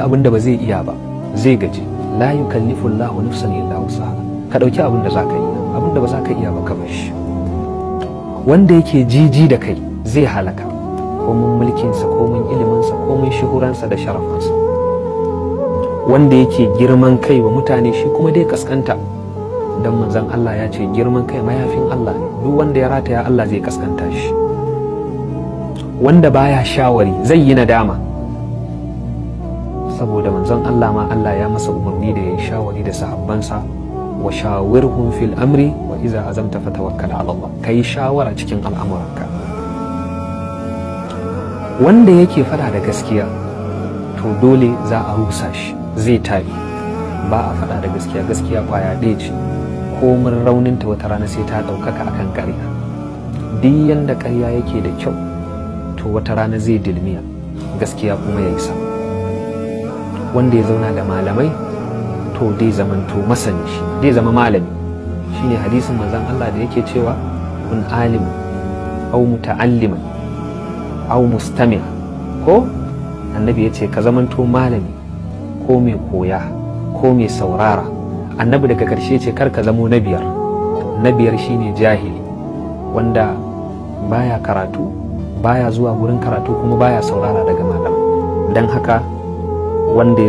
Abin da ba zai iya ba zai gaji. La yukallifu Allahu nafsan illa wusaha. Ka dauki abin da zaka iya, abin da ba zaka iya ba ka bar shi. Wanda yake jiji da kai zai halaka, komun mulkinsa, komun iliminsa, komun shuhuransa da sharafansa. Wanda yake girman kai wa mutane shi kuma dai kaskanta. Dan manzon Allah ya ce girman kai mayafin Allah ne, duk wanda ya rataya Allah zai kaskanta shi. Wanda baya shawari zai yi nadama, saboda manzon Allah ma Allah ya masa umarni da ya yi shawari da sahabbansa, wa shawirhum fil amri wa iza azamta fatawakkal ala Allah. Kai shawara cikin al'amuranka. Wanda yake fada da gaskiya to dole za a rusa shi, zai tabi. Ba a fada da gaskiya, gaskiya kwaya ɗaya ce, komin rauninta wata rana sai ta ɗaukaka akan ƙarya. Duk yanda ƙarya yake da kyau to wata rana zai dilmiya, gaskiya kuma ya isa. Wanda ya zauna da malamai to dai zamanto masani, shi dai zama malami. Shine hadisin manzon Allah da yake cewa kun alim au muta'alliman au mustami'. Ko annabi yace ka zamanto malami ko mai koya ko mai saurara. Annabi daga karshe ce kar ka zamo na biyar. Na biyar shine jahili, wanda baya karatu, baya zuwa gurin karatu, kuma baya saurara daga malamai. Dan haka wanda